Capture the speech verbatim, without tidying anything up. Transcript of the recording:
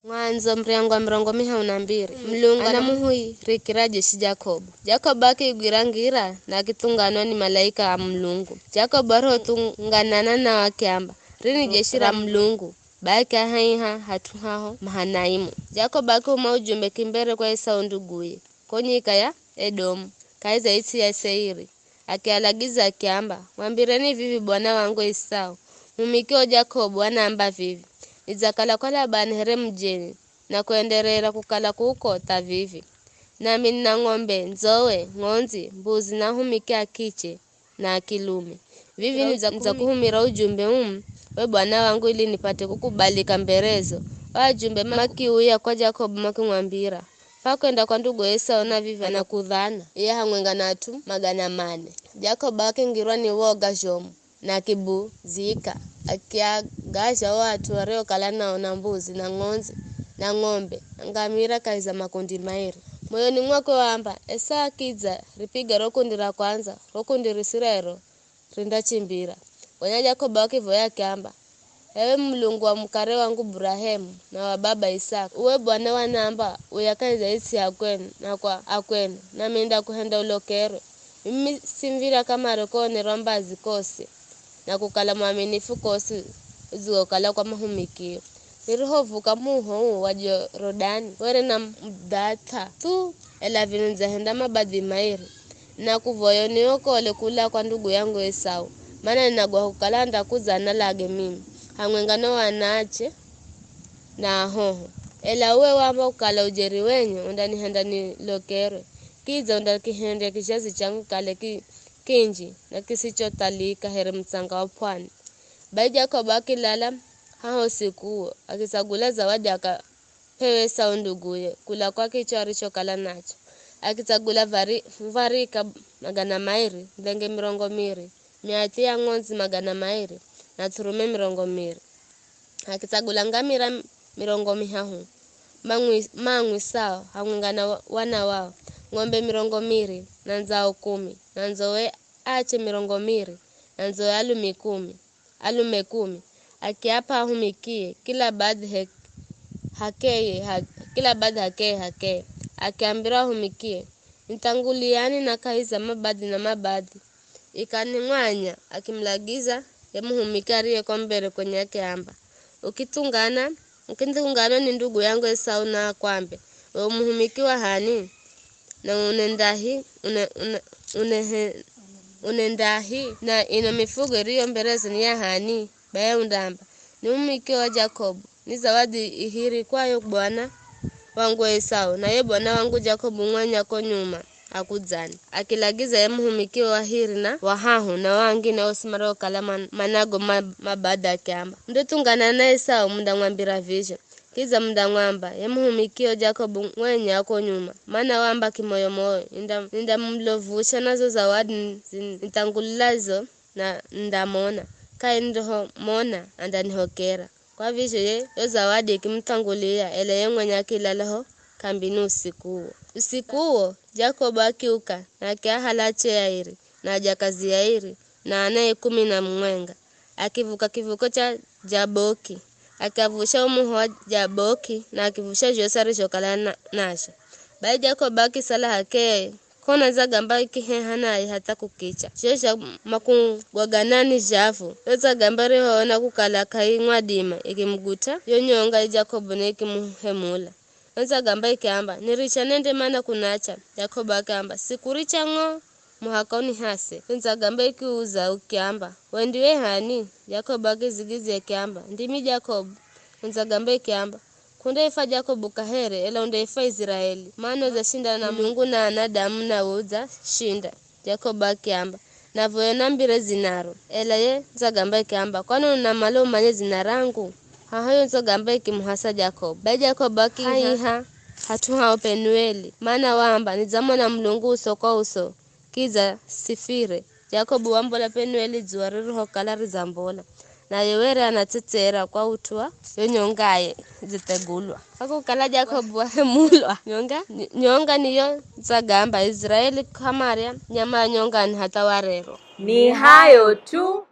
Mwandzo muryango wa mirongo mihahu na mbiri. Mulungu anamuhirikira jeshi Jakobu. Jakobu akigwira ngira na akithunganwa ni malaika a Mulungu. Jakobu arihothunganana nao akiamba, "Rini jeshi ra Mulungu." Bai akiahaiha hat'u haho Mahanaimu. Jakobu akiuma ujumbe kimbere kwa Esau nduguye, ko nyika ya Edomu, kahi za its'i ya Seiri. Akialagiza akiamba, "Mwambireni vivi bwana wangu Esau, muhumikio Jakobu anaamba vivi, 'Nidzakala kwa Labani here mujeni, na kuenderera kukala kuko tha vivi. Nami nina ng'ombe, ndzowe, ng'ondzi, mbuzi na ahumiki a kiche na a kilume. Vivi nidza, nidzakuhumira ujumbe umu, we bwana wangu, ili nipate kukubalika mberezo." O ajumbe makiuya kwa Jakobu makimwambira, "Fwakwenda kwa ndugu Esau na vivi anakudhana, iye hamwenga na at'u magana mane." Jakobu akingirwa ni woga zhomu na akibuzika, akiagazha o at'u ariokala nao na mbuzi na ng'ondzi na ng'ombe na ngamira kahi za makundi mairi. Moyoni mwakwe waamba, "Esau akidza, ripige ro kundi ra kwandza, ro kundi risirero rindachimbira." Gonya Jakobu akivoya akiamba, "Ewe Mulungu wa mukare wangu Burahemu na wa baba Isaka, uwe Bwana wanaamba uya kahi za its'i ya kwenu na kwa akwenu, nami nindakuhenda ulokerwe. Mimi simv̱irya kamare kuonerwa mbazi kosi na kukala mwaminifu kosi udzigokala kwa mahumikio. Nirihovuka muho uu wa Jorodani, were na mudhath'a thu, ela vino nidzahenda mabadhi mairi. Nakuvoya uniokole kula kwa ndugu yangu Esau, mana ninagwaha kukala andakudza analage mimi, hamwenga na o anaache na ahoho. Ela uwe wamba kukala ujeri wenye undanihenda nilokerwe, kidza undakihendya kizhazi changu kale ki, kinji na kisichothalika here mutsanga wa p'wani." Bai Jakobu akilala haho usiku uwo, akitsagula zawadi aka, pewe Esau nduguye, kula kwa kicho arichokala nacho. Akitsagula vari, varika magana mairi, ndhenge mirongo miri, miathi ya ng'ondzi magana mairi, na thurume mirongo miri. Akitsagula ngamira mirongo mihahu, mang'wi-, mang'wisao hamwenga na wa, wana wao, ng'ombe mirongo miri, na ndzao kumi, na ndzowe ache mirongo miri, na ndzowe alume kumi, alume kumi, akiap'a ahumikie, kila badhi he, hakeye, ha, kila badhi hakeye, hakeye. Akiambira ahumikie, "Nithanguliyani na kahi za mabadhi na mabadhi." Ikani mwanya akimulagiza ye muhumiki ariyeko mbere kwenye akiamba, "Ukithungana, ukithungana ni ndugu yangu Esau na akwambe, 'We umuhumiki wa hani? Na unendahi, une, une, unehe, unendahi? Na ino mifugo iriyo mberezo ni ya hani?' Baye undamba, 'Ni muhumiki wa Jakobu, ni zawadi ihirikwayo bwana wangu Esau, na ye bwana wangu Jakobu mwanya ko nyuma akudzani.'" Akilagiza ye muhumiki wa hiri na wa hahu na o angine osi mariokala man, manago ma, mabadha akiamba, "Mundothungana na Esau mundamwambira vizho. Kidza mundamwamba, 'Ye muhumikio Jakobu mwenye ako nyuma, mana waamba kimoyo-moyo, ninda, nindamulovusha na zo zawadi zi, nithangululazo na nindamona, kahi nindohomona andanihokera.'" Kwa vizho ye yo zawadi ikimuthangulira, ela ye mwenye akilala ho kambini usiku uwo. Usiku uwo, Jakobu akiuka na akiahala ache airi na ajakazi airi na anae kumi na mumwenga, akivuka kivuko cha Jaboki, akiavusha umuho wa Jaboki na akivusha zhosi arizhokala na, nazho. Bai Jakobu akisala h'akeye, k'ona dza gamba ikiheha naye hatha kukicha. Zho zha makugwaganani zhavu, yo dza gamba irihoona kukala k'aimwadima, ikimuguta yo nyonga ya Jakobu na ikimuhemula. Yo dza gamba ikiamba, "Niricha nende mana kunacha." Jakobu akiamba, "Sikuricha ng'o muhaka unihase." Yo dza gamba ikiuza ukiamba, "We ndiwe h'ani?" Jakobu akizigidzya akiamba, "Ndimi Jakobu." Yo dza gamba ikiamba, "K'undaifwa Jakobu kaheri, ela undaifwa Iziraeli, mana udzashindana na Mulungu na anadamu na we udzashinda." Jakobu akiamba, "Navoya unambire dzinaro." Ela ye dza gamba ikiamba, "Kwani unamala umanye dzina rangu?" Haho yo dza gamba ikimuhasa Jakobu. Bai Jakobu akihaiha hat'u hao Penueli, mana waamba, "Nidzamona Mulungu uso kwa uso, kidza sifire." Jakobu wambola Penueli dzuwa ririhokala ridzambola, naye were anatsetsera kwa ut'u wa yo nyongaye idzithegulwa. Kwa kukala Jakobu wahemulwa nyonga, ny, nyonga niyo dza gamba, Iziraeli k'amarya nyama ya nyongani hatha wa rero. Ni hayo tu,